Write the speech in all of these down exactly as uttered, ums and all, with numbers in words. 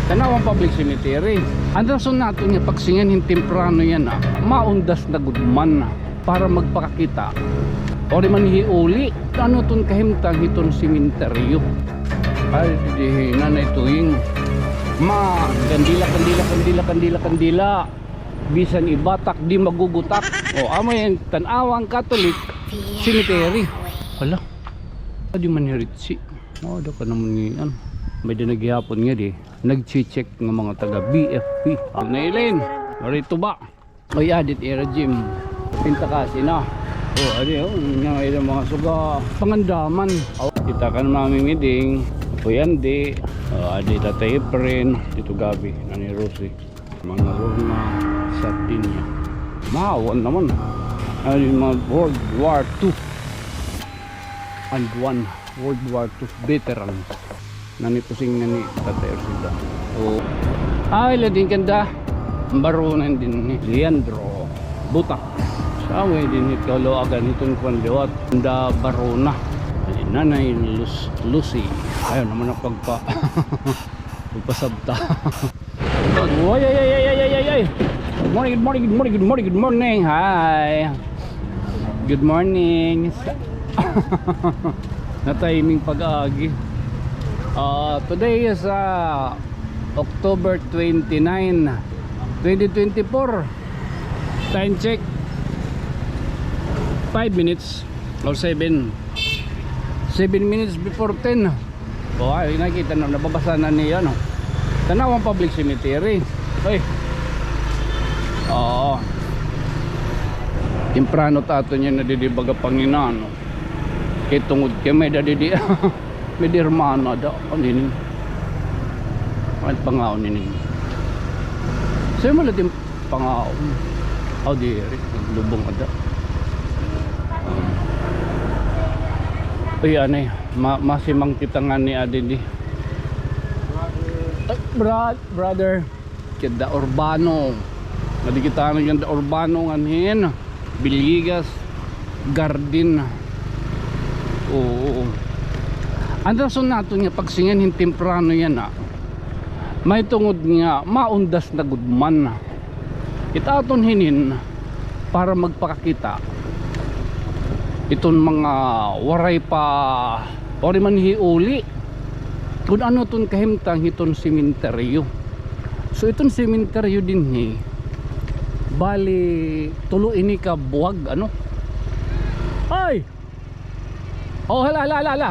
Tan-aw an public cemetery. An rason naton nga pagsingan hin temprano yana, maundas na gud man para magpakakita. Ori man hiuli, ano ton kahimtang hiton sementeryo. Ay, di hi Nanay Tuying. Ma, kandila, kandila, kandila, kandila, kandila. Bisan ibatak, di magugutak. O, amo yan, tan-awa an Catholic cemetery. Hala. Adi man ni Richie. O, ada ka naman ni, ano. May-ada na gihapon nga di. Nagche-check nga mga taga B F P. Ah, Nailin, narito ba? Oy, adit ira gym. Pinta kasi na. O, adi, o, nga ira mga suga. Pangandaman. O, kita ka na Mami Miding. Kuya Andy. O, adi Tatay Efren. Tito Gabi, Nanay Rosie. Mga lurna, sardinya. Mahawan naman. Ay, mga World War Two. And one, World War Two veteran. Nani pusing na ni Tatay Ercida. O. Ay, lading kanda. Barona din ni Leandro. Butak. Sa amoy din ni kaluagan iton kwan liwat. Kanda Barona. Ay, Nanay Lus-, Lucy. Ayaw naman ang pagpa-, pagpasabta. Ay, ay, ay. Good morning, good morning, good morning, good morning, good morning. Hi. Good morning. Na-timing pag-agi. Ah, today is, ah, October twenty-nine, twenty twenty-four. Time check, five minutes or seven. Seven minutes before ten. O, ay, nakita na, nababasa na niya, no? Tan-aw an public cemetery. Oy. Oo. Temprano ta aton yana didi baga panginano. Kay tungod kay may-ada didi, may-ada hermana ada. Ano ini? Ano pangaon ini? Sa'yo mo latim pangaon. Aw, diri. Lubong ada. Uy, anay. Ma-, masimang kita nga ni adi di. Ay, bra-, brother. Kanda Urbano. Nadi kita na kanda Urbano ngan hin Villegas Garden. Oo. An rason naton nga pagsingan hin temprano yana, mahitungod nga maundas na gud man. It aton hinin para magpakakita iton mga waray pa, waray man hiuli. Kun ano ton kahimtang hiton sementeryo. So, iton sementeryo dinhi, bali, tulo ini ka buwag, ano? Ay! Oh, hala, hala, hala, hala.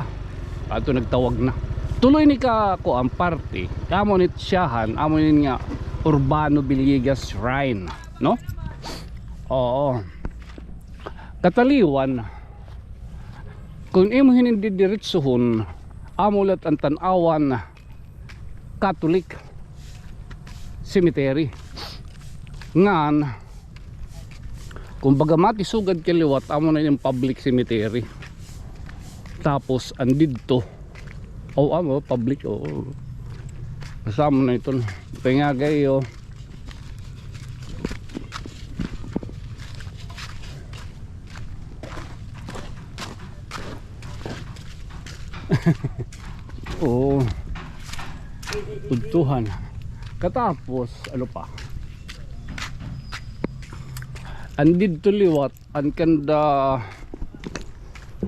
Ato nagtawag na. Tulo ini ka, kuan, parte. Amo ni siyahan, amo ni nga Urbano Villegas Shrine, no? Oo. Kataliwan, kun imo hinin didiretsohon, amo lat an tan-awan Catholic Cemetery. Ngan, kumbaga, matisugad ka liwat, amo na ini an public cemetery. Tapos, an didto, o, amo, public, o. Kasama na iton. Pangagay, o. Oo. Udtuhan. Katapos, ano pa? An didto liwat, an kanda,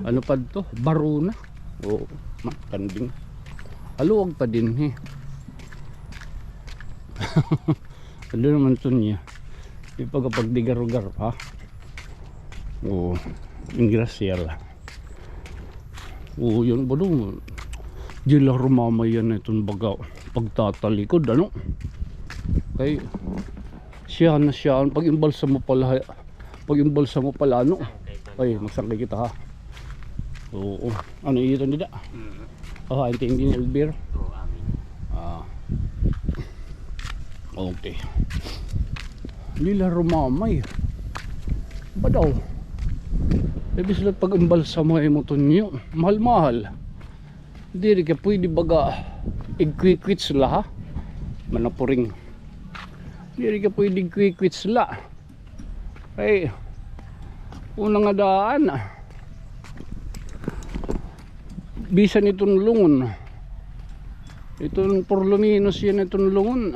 ano pa didto? Barona. Oo, makanding. Haluag pa dinhi. Ano naman to niya? Di pagkapagdigarugar pa. Oo, ingrasyal. Oo, yan ba daw? Di la rumamay yan iton baga pagtatalikod, ano? Kay siya na siya, an pag-imbalsamo pala, pag-imbalsamo pala, ano? Ay, magsangkay kita, ha? Oo. Ano, iton dida? Mm. Oh, an tingin ni Elvir? Oo, amin. Ah. Okay. Di la rumamay. Ba daw? Ibis la pag-imbalsamo imo tunyo. Mahal-mahal. Diri ka pwede baga igkwikwits la, ha? Manapuring. Diri ka pwede igkwikwits la. Ay, una nga daan. Bisan iton lungon. Iton por lo menos yana iton lungon.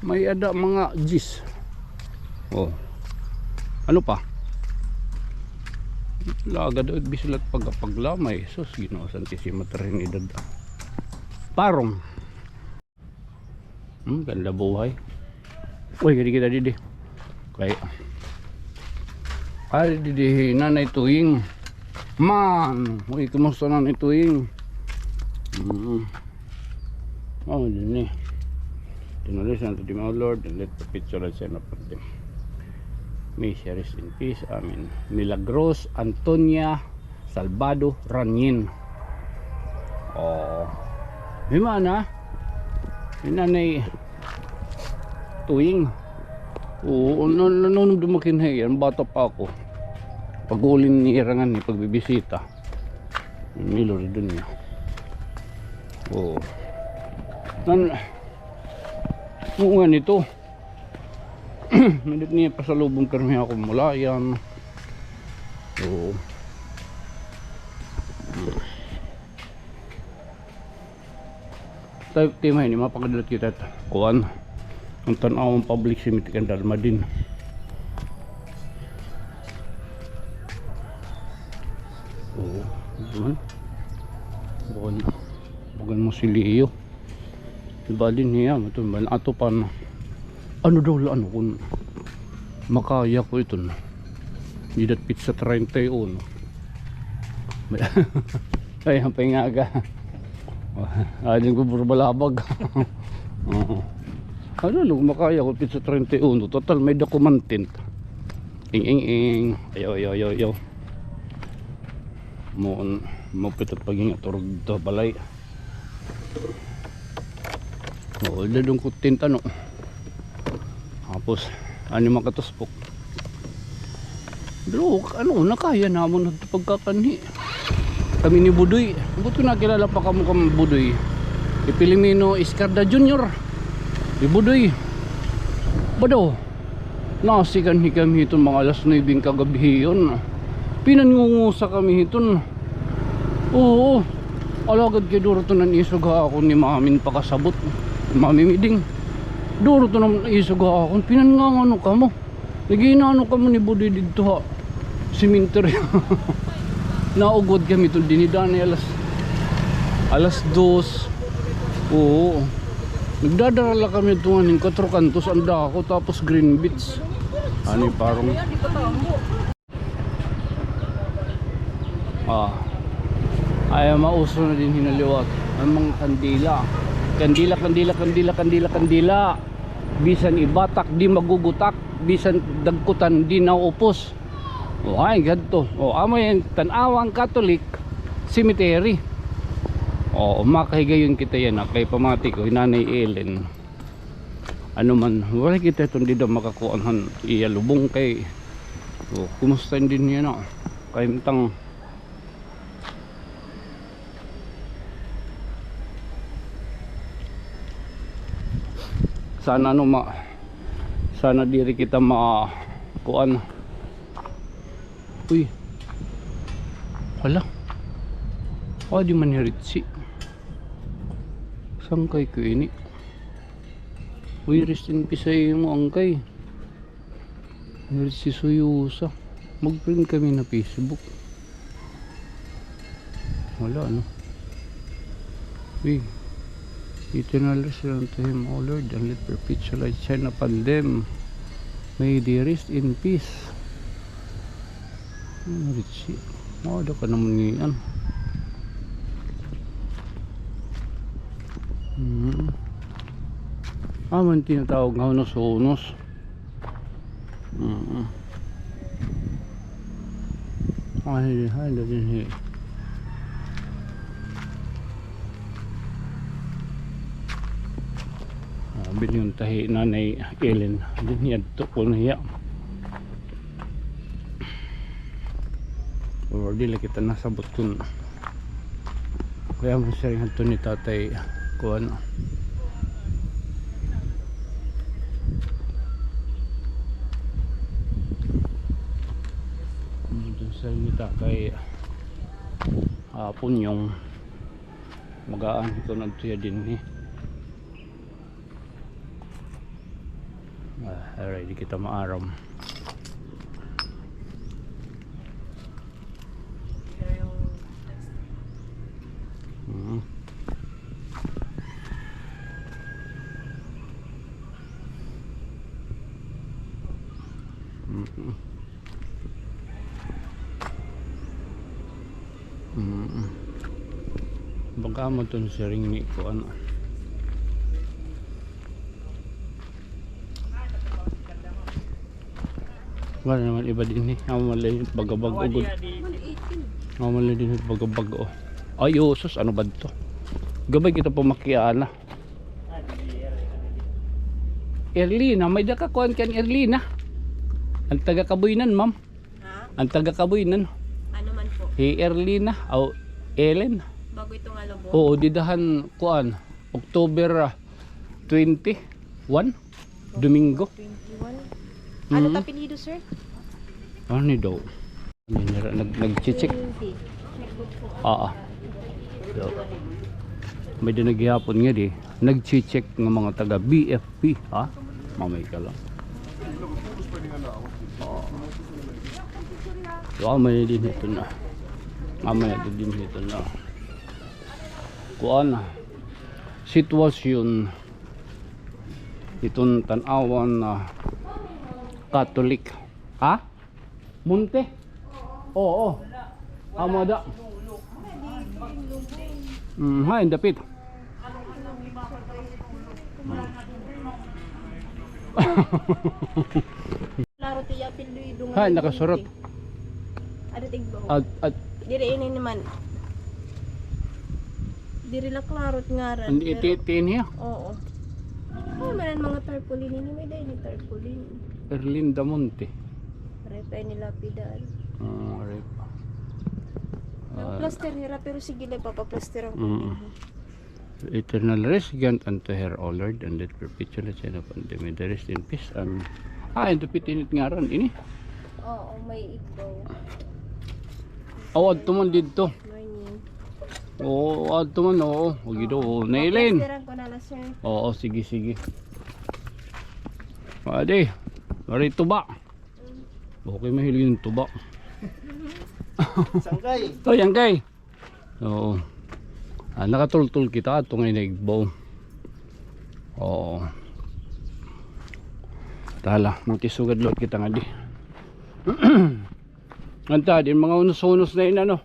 May-ada mga diyes. Oh. Ano pa? Lagad, oy, bisan la pagkapaglamay. Sus, Ginoo Santisima Trinidad. Parong. Hmm, ganda buhay. Uy, gadi kita didi. Kay, ay, didi, Nanay Tuying. Man, uy, kumusta, Nanay Tuying? Mm. Oh, dinhi. Tinuli sa Santo Dima, O Lord, and let the picture of Saint Martin. May she rest in peace. Amen. Milagros Antonia Salvado Ranyin. Oh. Himana. Hinanay Tuying. Oo, na-, na-, nanunod dumakin hay, an bata pa ako. Pag-uli ni Irangan ni pagbibisita. Milo rin dun niya. Oo. Nan-, oo nga nito. Nindot niya pasalubong pirmi ako mula yan. Oo. Tayo, timay ni, mapakadalot kita. Kuan. An Tanauan Public Cemetery kan Dalmadin. Oo. Ano? Bukan, bukan mo si Leo. Diba din niya, ito ba, ato pa na. Ano daw la, ano, kun makaya ko iton. Dida hit petsa treinta y uno. Ay, an pangaga. Adin ko puro balabag. Oo. Ano, kun makaya ko hit petsa treinta y uno. Total, may-ada ko man tent. Ing, ing, ing. Ayaw, ayaw, ayaw, ayaw. Mo, mo pito pag-ingat, turog to balay. Oo, dadungkot tent, ano. Tapos, ano, makatuspok. Pero, ano, nakaya namon adto pagkakanhi. Kami ni Budoy. Ambot ko nakilala pa kamo kan Budoy. Ni Pilimino Iscarda Junior. Ni Budoy. Bado. Nasikanhi kami hiton mga alas nuebe hin kagabhion. Pinanngungusa kami hiton. Oo. Alagad kay duro iton an isog ha akon ni Mamin pakasabot. Mami Miding. Duro iton an isog ha akon. Pinanngangano kamo. Nag-iinano kamo ni Budoy didto ha sementeryo. Naugwad kami iton dinhi danay alas, alas dos. Oo. Nagdadara la kami adto nganhi hin Cuatro Cantos, an dako, tapos Green Beach. Ani parang, ah. Ay, mauso na dinhi ha liwat an mga kandila. Kandila, kandila, kandila, kandila, kandila. Bisan ibatak, di magugutak. Bisan dagkutan, di nauupos. O, ay, gadto. O, amo yan, Tanauan Catholic Cemetery. O, makahigayon kita yana, kay pamati ko, hi Nanay Ellen. Ano man, waray kita iton dida makakuan han iya lubong kay, o, kumusta dinhi yana? Kay mantang Sana, ano, ma-, sana diri kita ma-, kuan. Uy. Hala. Adi man hi Ritzy. Sangkay ko ini. Uy, rest in peace ha imo, angkay. Ritzy Suyusa. Mag-friend kami ha Facebook. Wala, no? Uy. Eternal rest unto him, O Lord, and let perpetual light shine upon them. May they rest in peace. Hmm, Ritzy. Mao da ka naman ni, ano. Hmm. Ah, man tinatawag nga hunos-hunos. Mm. Ay, ay, dali, dali. Ah, bilingon ta hi Nanay Ellen. Dinhi adto ko na hiya. Or di la kita nasabot kun Kaya mo siring hadto ni tatay, kuan. Hadto siring ni tatay, ah, Punyong. Magaan ko na siya dinhi. Ah, aray, di kita maaram. Mm. Mm-mm. Mm. Baka mo ton siring ni kuan. Wala naman iba dinhi. Amo man lang bagabag ugod. Amo man lang dinhi bagabag, o. Ay, o, sus, ano ba to? Gabay kita pa makiana. Erlina, may-ada ka kuan kan Erlina. An taga Kabuyanan, ma'am. Ha? An taga Kabuyanan. Ano man po? Hi Erlina, aw, Ellen. Bago ito nga lubong? Oo, dida han kuan, October, ah, twenty-one, Domingo. Twenty-one. Ano Mm. ta apelyido, sir? Ano daw? Nag-, nag-check. Twenty. Oo. So, may-ada na gihapon ngadi nag-check nga mga taga B F P, ha? Mamay ka lang. Oo. So, mamay dinhi ito na. Mamay dinhi ito na. Kuan na. Sitwasyon iton Tanauan nga Catholic. Ha? Monte? Oo. Amo ada. Mm, hay, dapit. Klaro tiya apelyido nga Hay, nakasurot. Ada tigbaw. At, at Diri ini naman. Diri la klaro it ngaran, An pero iti-, iti niya? Oo. Ay, manan mga tarpaulin ini, may-ada ini tarpaulin. Erlinda Monte. Repa ini lapidal. Ah, repa. Nagplaster hira, pero sige la, ipapaplaster ako. Mm. Eternal rest grant unto her, O Lord, and let perpetual sign of unto me the rest in peace. And, ah, ito piti ini it ngaran ini. Oo, may igbaw. Aw, adto man didto. Morning. Oo, adto man, oo. Huwag ito, oo. Nailan? Paplasteran ko na la, sir. Oo, sige, sige. Adi, mari tuba. Mm. Okay, mahilig yung tuba. Sangkay. Oh, yan kay. Oo. Ah, nakatultol kita ato ngay-an nga igbaw. Oo. Tala, magtisugad liwat kita ngadi. Anta, din mga unos-unos na ina, no?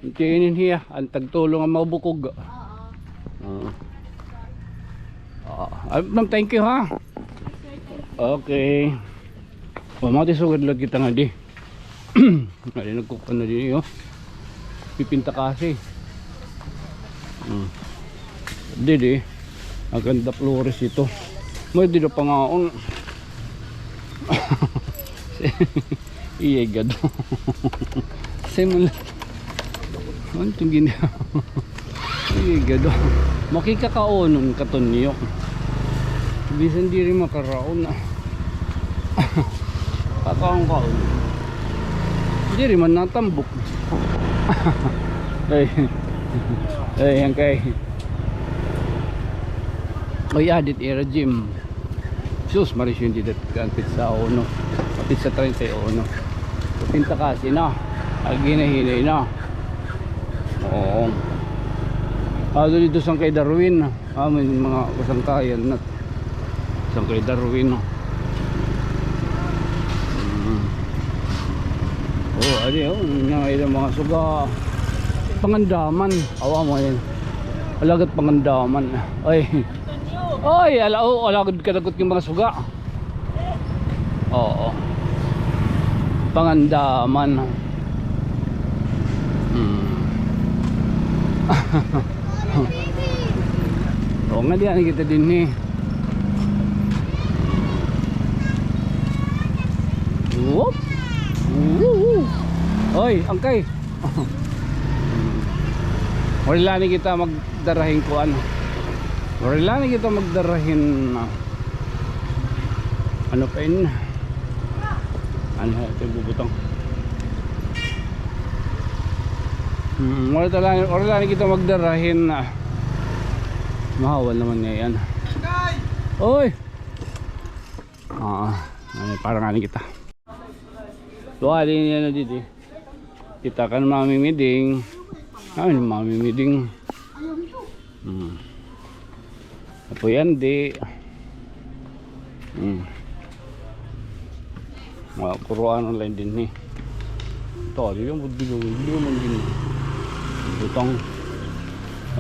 Anta inin hiya, an tagtulo nga mga bukog. Oo. Oo. Ah, ma'am, thank you, ha? Okay. O, magtisugad liwat kita ngadi. Ay, nagkukuan na dinhi, o. Pipinta kasi. Hmm. Didi, maganda flores ito. May didi pangaon. Iya, gado. Simula. Ano itong gina-, Ay, gado. Makikakaonon katon niyo. Bisan diri makaraon, ah. Kakaon-kaon. Diri man natambok. Ay. Ay, yan kay. Oy, adit ira gym. Sus, Marisyo, hindi dat kan pizza uno. Pizza treinta y uno. Pinta kasi na. Agi na, hinay na. Oo. Ado dito sangkay Darwin. Ah, may mga kasangkayan na. Sangkay Darwin, no? Mm. Oh, adi, oh, nga ilang mga suga. Pangandaman. Awa mo yan. Alagad Pangandaman. Ay. Ay, ala, oh, alagad kadagot nga mga suga. Oo. Pangandaman. Hmm. Oo nga, di ani kita dinhi. Whoop. Woo. Oy, angkay. Wala ni kita magdarahin kuan. Wala ni kita magdarahin, ah, ano pa in? Ano ito bubutang? Hmm, wala talaga, wala na kita magdara hin, ah, mahawan naman ngay-an. Oy! Ah, ay, parang ano kita. Tuwa din yan na didi. Kita kan Mami Miding. Ay, Mami Miding. Hmm. Apo yan, di. Hmm. Mga kuruan lang din, eh. Ito, di yung budilo, budilo man din. Butang.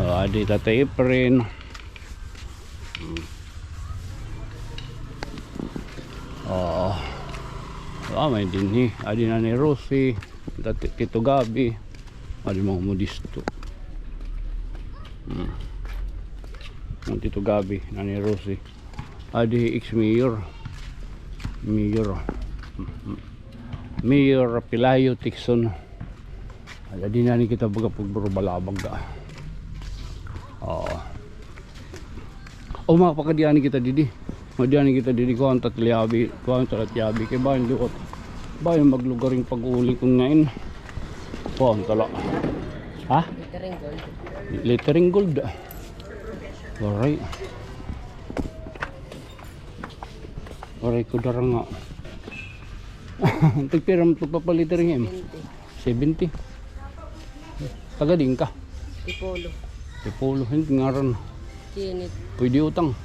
Ah, di Tatay Efren. Hmm. Oo. Ah, may dinhi. Adi Nanay Rosie. Dati, Tito Gabi. Adi mga Modisto. Hmm. Ang Tito Gabi, Nanay Rosie. Adi ex-mayor. Mayor. Hmm. Mayor Pelayo Tecson. Adi na ni kita baga pagburubalabag, ah. Oo. O, mga pakadiani kita didi. Madiani kita didi, kuan ta tiyabi, kuan ta tiyabi. Kay bayan duot. Bayan maglugaring pag-uli kun ngain. Kuan tala. Ha? Lettering gold. Lettering gold. Waray. Waray ko dara nga. Tagpira mo ito papalittering, em? Twenty. Seventy. Taga diin ka? Tipolo. Tipolo, hin ngaran? Kenneth. Pwede utang.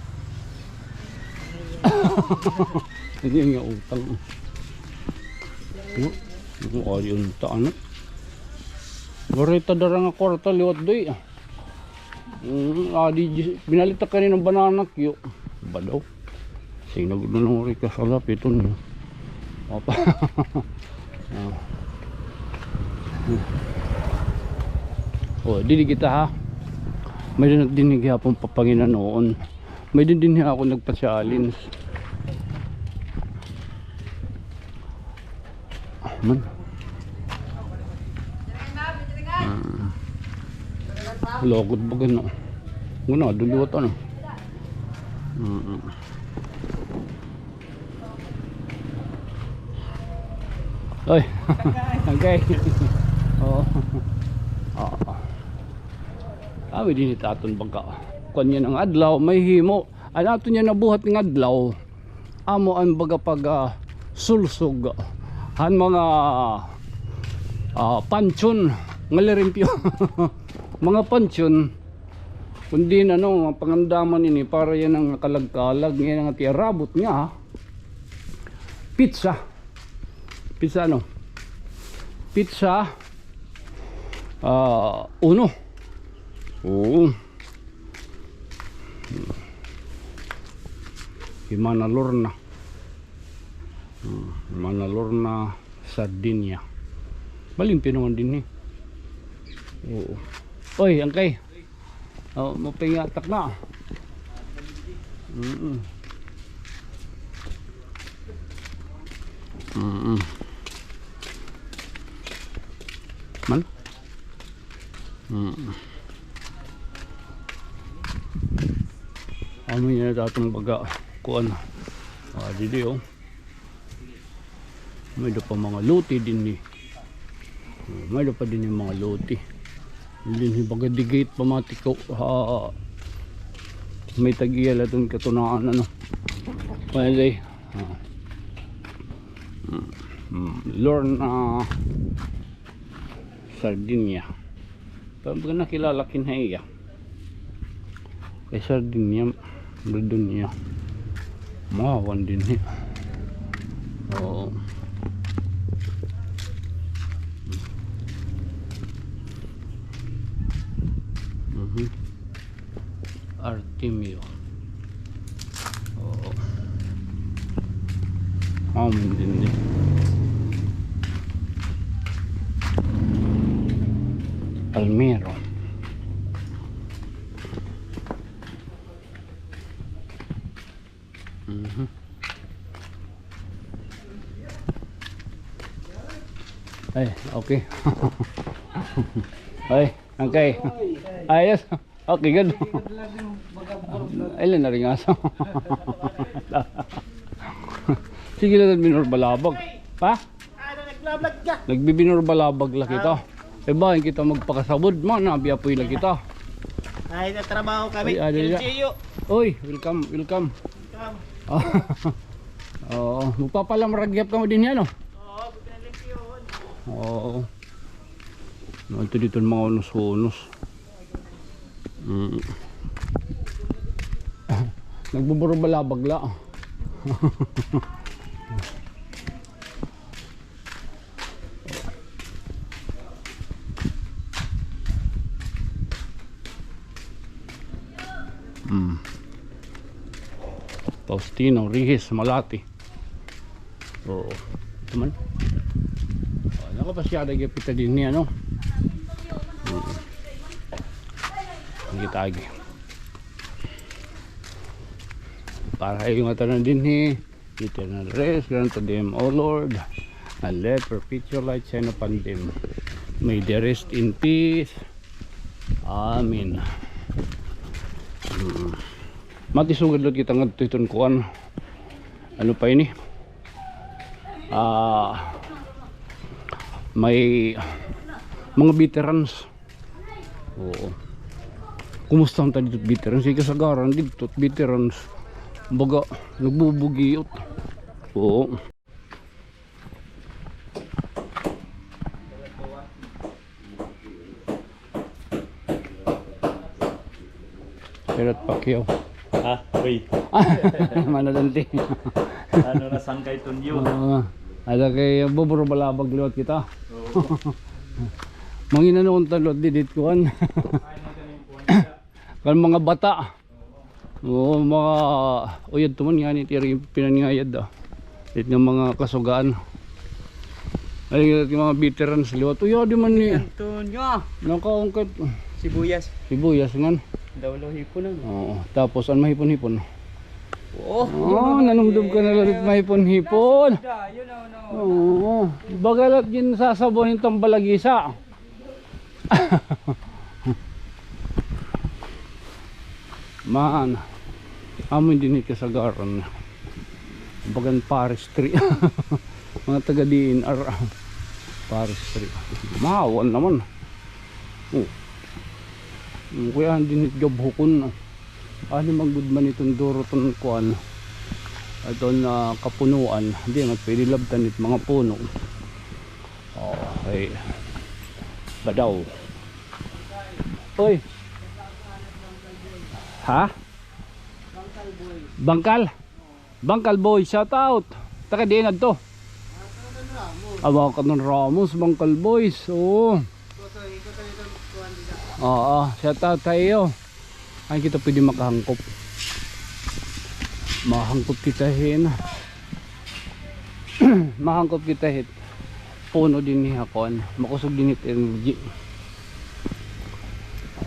Hindi nga utang. No? Ano, ari unta, ano? Waray ta dara nga kwarta, liwat doy, ah. Mm, ah, di, di, binalit ta kaninang banana cue. Ba daw? Sinag na lang rin ka sa lapiton. Apa? Ah. O, didi kita, ha. May din, dinhi gihapon papanginanoon. May din, dinhi ako nagpa-challenge. Man. Ah. Lugod ba gano? Gano, duliwat ano? Mm. Oy. Okay. Oo. Oo. Awi din itaton baga. Kuan niya ng adlaw, may himo. An aton niya nabuhat ng adlaw. Amo an baga pag, ah, sulsog han mga, ah, pansyon nga lirimpyo. Mga pansyon, kundi ano, mga pangandaman ini para yan ang kalag-kalag, ngayon ang tiyarabot nga, ah. Pizza. Pizza, ano? Pizza, ah, uno. Oo. Hi Mana Lorna. Hmm, Mana Lorna Sardinia. Malimpyo naman din, eh. Oo. Oy, angkay. Oh, mapingatak na. Mm-mm. Mm-mm. Man? Mm. Amo niya datong baga, kuan. Ah, didi, oh. May da pa mga lote dinhi. May da pa dinhi mga lote. Dinhi baga digit pa matiko. Ah, may tag-iya la iton katunaan, ano. Pwede. Ah. Mm, mm. Lorna Sardinia. Pero baga nakilala kin ha iya. Kay Sardinia, Sardinia. Mahawan dinhi. Oo. Mhm. Artemio. Oo. Amo man dinhi. Palmero. Mhm. Ay, okay. Ay, angkay. Ayos. Okay, good. Ay, la na rin aso. Sige la, binurbalabag. Pa? Nagbibinurbalabag la kita. Iba, kita magpakasabod, man, nabiyapoy la kita. Ay, natrabaho kami. Ay, ay, ay. L G U. Oy, welcome, welcome. Welcome. Oo, magpapalamrag gihap kamo dinhi, ano? Oo, buti na limpyo. Oo. Ano ito dito, mga unos-unos? Mm. Nagbuburubalabag la. Mm. Faustino Rihis, Malati. Oo. Ito man. Oh, nakapasyada gihap kita dinhi, ano? Mm. Ang kita agi. Para ha iyo nga tanan dinhi, eternal rest, grant unto them, O Lord, and let perpetual light shine upon them. May they rest in peace. Amen. Mm. Matisugad liwat kita ngadto hiton kuan. Ano pa ini? Ah, may mga veterans. Oo. Kumusta man ta dito, veterans? Sige, kasagaran dito, veterans. Baga, nagbubugiot. Oo. Pero Pacquiao. Ha? Uy. Manadante. Ano na sangkay tunyo? Oo. Ada kay buburo balabag liwat kita. Oo. Mangin ano kung talot didit kuan. Kan mga bata. Oo, mga uyad to man ngani, tiri pinangayad, ah. It nga mga kasugaan. Ay, it nga mga veterans liwat. Uy, adi man ni. Antonio. Nakaungkat. Sibuyas. Sibuyas ngan. Daw lo hipon, ano? Oo, tapos an mahipon-hipon. Oo. Oh, nanumdum ka na liwat mahipon-hipon. Dayon, ano? Oo. Baga liwat ginsasabaw hin tambalagisa. Man, amo dinhi kasagaran. Bagan forestry. Mga taga D N R. Forestry. Mahawan naman. Oh. Kuya, dinhi gabhukon, no? Ano man gud man iton duro ton kuan. Iton, ah, kapunuan. Di man pwede labtan it mga puno. Okay. Badaw. Oy. Ha? Bangkal. Bangkal Boy, shout out. Taga diin adto? Ah, Kanon Ramos, Bangkal Boys. Oo. Oo, shout out ha iyo. Ay, kita pwede makahangkop. Mahangkop kita hin. Mahangkop kita hit puno dinhi ha kuan. Makusog dinhi hit energy.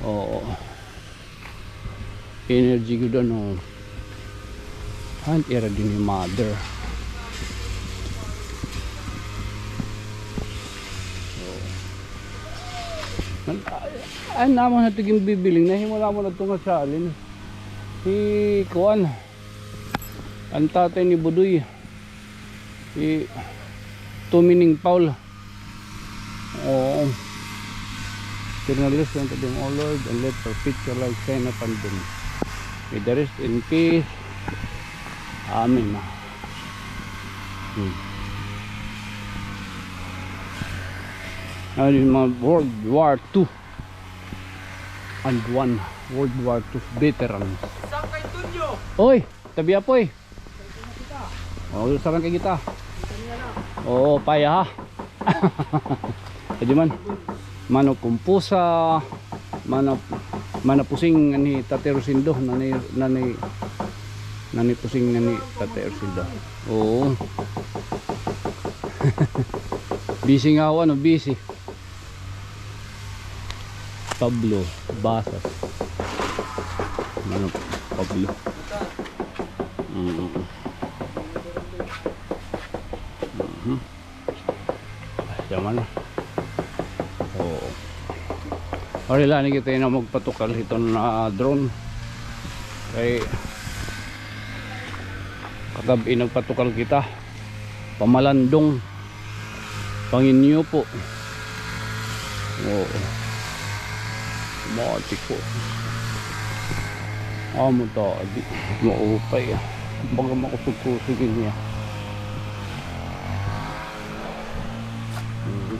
Oo. Energy gud, ano. An ira dinhi mother. Oo. An, an amo na ito ginbibiling, nahimo na amo na ito nga salin. Si kuan, an tatay ni Budoy, si Tumining Paul. Oo. Eternal rest unto them, O Lord, and let perpetual light shine upon them. May they rest in peace. Amen. Hmm. Ano yung mga World War Two and one, World War Two veterans. Saan kay Tunyo? Oy, tabi apoy. Oh, sarang kay kita. Oo, paya ha. Pwede man. Mano pumpusa, mana, mana pusing ni Tatay Rosindo, nanay, nanay, nanay pusing ni Tatay Rosindo. Oo. Busy nga ako, ano, busy. Pablo Basas. Ano? Pablo. Mm. Mhm. Yaman. Oo. Ari la ni kita na magpatukal hiton, ah, drone. Kay kagab-i nagpatukal kita. Pamalandong. Panginyo po. Oo. Mati ko. Amo ta, di maupay. Baga makusog-kusog niya. Mhm.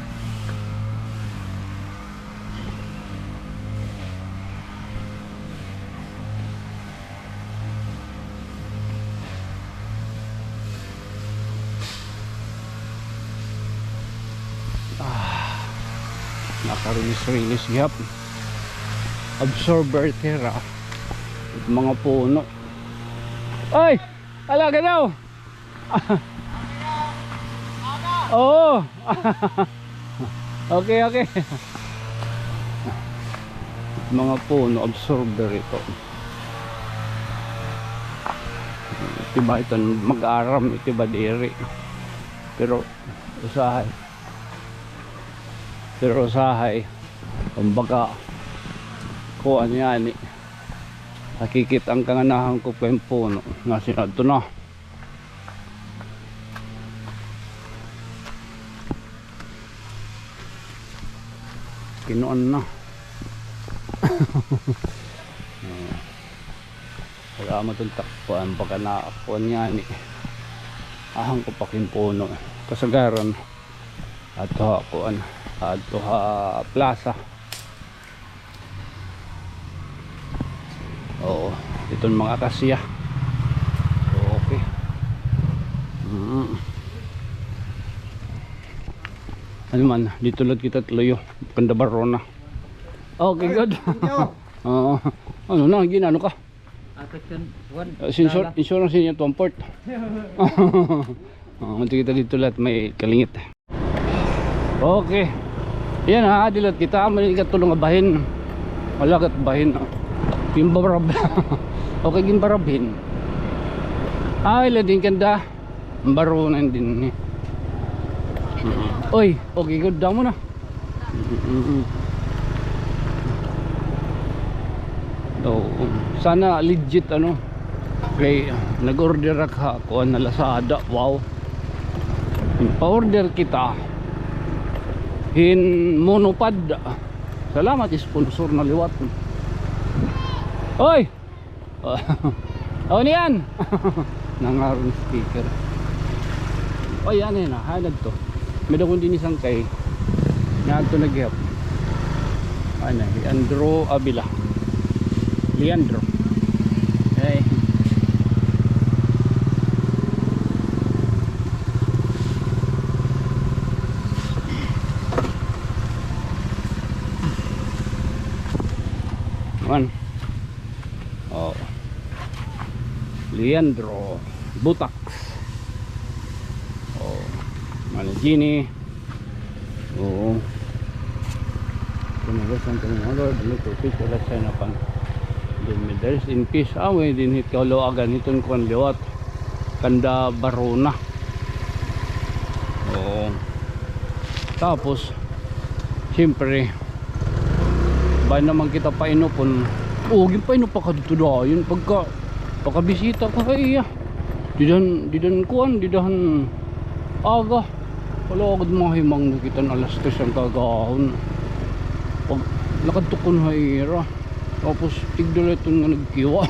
Ah, nakarinis-rinis gihap. Absorber tira. Mga puno. Ay! Alaga daw! Oo. Okay, okay. Mga puno, absorber ito. Iti ba ito mag-aram, iti ba diri. Pero usahay. Pero usahay. Kumbaga, kuan yani. Nakikit-an ka nga nahangkop kay puno. Nga sinadto na. Kinuan na. Oh. Wala mo itong takpuan, baka na kuan niya ni. Ahang ko paking puno. Kasagaran. Ato ha kuan. Ato ha plaza. Oo, iton mga akasya. Okay. Mm. Ano man, dito lang kita luyo. Kanda Barona. Okay, good. Oo. Ano na, ginano ka? Apat kan, one. Uh, insur-, insurance niya, two port. Oo, munti kita dito lahat may kalingit. Okay. Yan ha, dilat kita. May ikatulong nga bahin. Wala kat bahin. Gimbarab. Okay, gimbarabhin. Ay, lading kanda. Baro na din ni. Oy, okay, good. Damo na. Oo. Sana legit, ano. Kay nag-order ak ha kuan na Lazada. Wow. Pa-order kita hin monopod. Salamat, sponsor na liwat. Oy! Oh, niyan. Nangaron speaker. Oh, yan, yan, ah. Hanag to. May dakong din isang kay. Nga to nagyap. Ano, Leandro Avila. Leandro. Hey. One. Oh. Leandro Butax. Oh. Mana Gini. Oo. Kinabusan ko ng Lord, dili ko picture la siya na pan. Then may rest in peace. Ah, may din hit kaluagan hiton kuan liwat. Kanda Barona. Oo. Tapos, siyempre, bay naman kita painupon. O, ginpainop pa ka dito dayon. Pagka, pagkabisita ko kay iya. Didan, didan kuan, didan aga. Wala agad mahimang nakitan alas tres an kaagahon. Pag nakadto ko ha ira. Tapos, tigda la iton nga nagkiwa.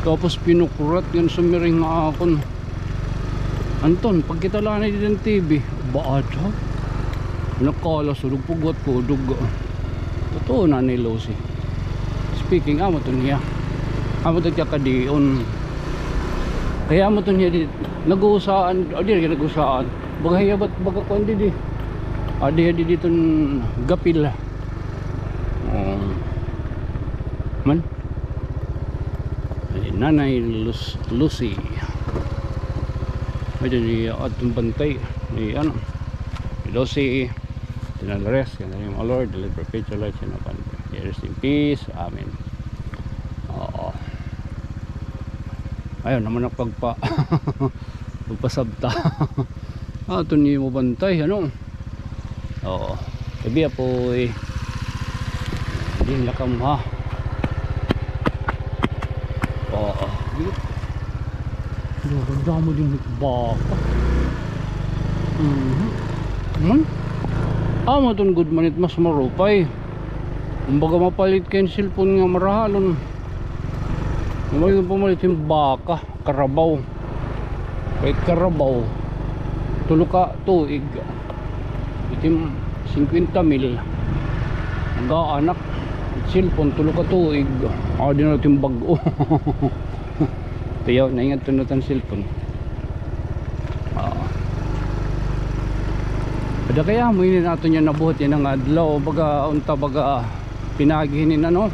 Tapos, pinukurat nga sumiring ha akon. Anton, pagkita la anay dida hin T V, baad ha? Nakala, sulog pugwat ko, dug. Totoo na ni Lucy. Speaking, amo to niya. Amo to kakadion. Kaya amo to niya di, nag-uusaan, o di, nag-uusaan. Baga hiya, ba't baga kuan didi? Adi, adi, diton gapil. Oh. Man? Ay, Nanay Lus-, Lucy. Ay, di, di, at ang bantay. Ay, ano? Lucy. Tinalares, in the name of Lord, deliver perpetual life, sino pa. Rest in peace. Amen. Oo. Ayaw naman ang pagpa-, pagpasabta. Ah, ito niyo mabantay, ano? Oo. Sabi po, eh. Hindi na kam, ha? Oo. Damo din baka. Mhm. Hmm? Amo iton gud man it mas marupay. Kumbaga mapalit kay hin cellphone nga marahalon. May pamalit hin baka, karabaw. Kay karabaw, tulo ka tuig. Itim singkwenta mil. Nag-aanak. Cellphone, tulo ka tuig. Ah, di na itim bag-o. Tiyaw, naingat to na tan cellphone. Ah. Ada kaya mo ini nato niya nabuhat yana nga adlaw. Baga, unta baga, pinagi hinin ano,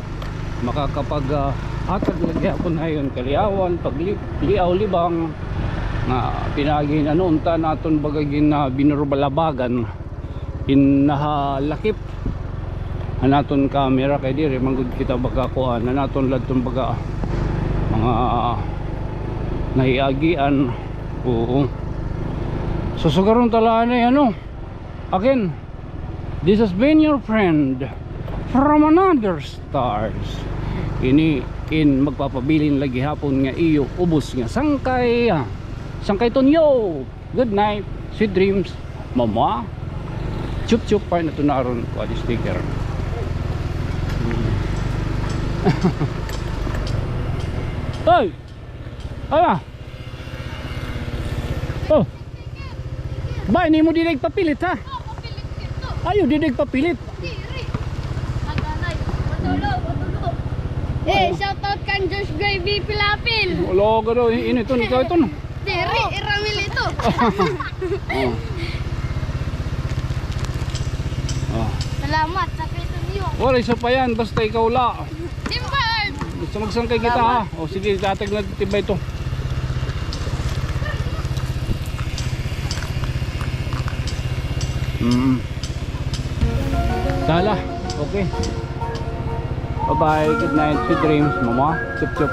makakapag, ah, hatag lagi ako na yun, kaliawan, pag li-, liaw, libang, nga pinagi hinin ano, unta naton baga gin, ah, binurubalabagan, in nahalakip an aton camera kay diri man gud kita baga kuan, an aton ladton baga mga nahiagian. Oo. Susugaron talaan ay ano, again. This has been your friend from another stars. Ini in magpapabilin lagi hapon nga iyo ubos nga sangkay. Ah, sangkay Tonyo. Good night. Sweet dreams. Mama. Chup chup pa na to na aron ko di sticker. Hoy! Ala! Oh. Ba, ini mo di nagpapilit, ha? Ayo, di nagpapilit. Eh, shout out kan Josh Gravy Pilapil. Wala ka daw, initon, ikaw iton. Diri, iramil ito. Oh. Oh. Salamat sa pito niyo. Wala, isa pa yan, basta ikaw la. Timbal! Gusto magsangkay kita, ha? O, sige, itatag na tiba ito. Mm. Tala, okay. Bye-bye, good night, sweet dreams, mama. Chup, chup.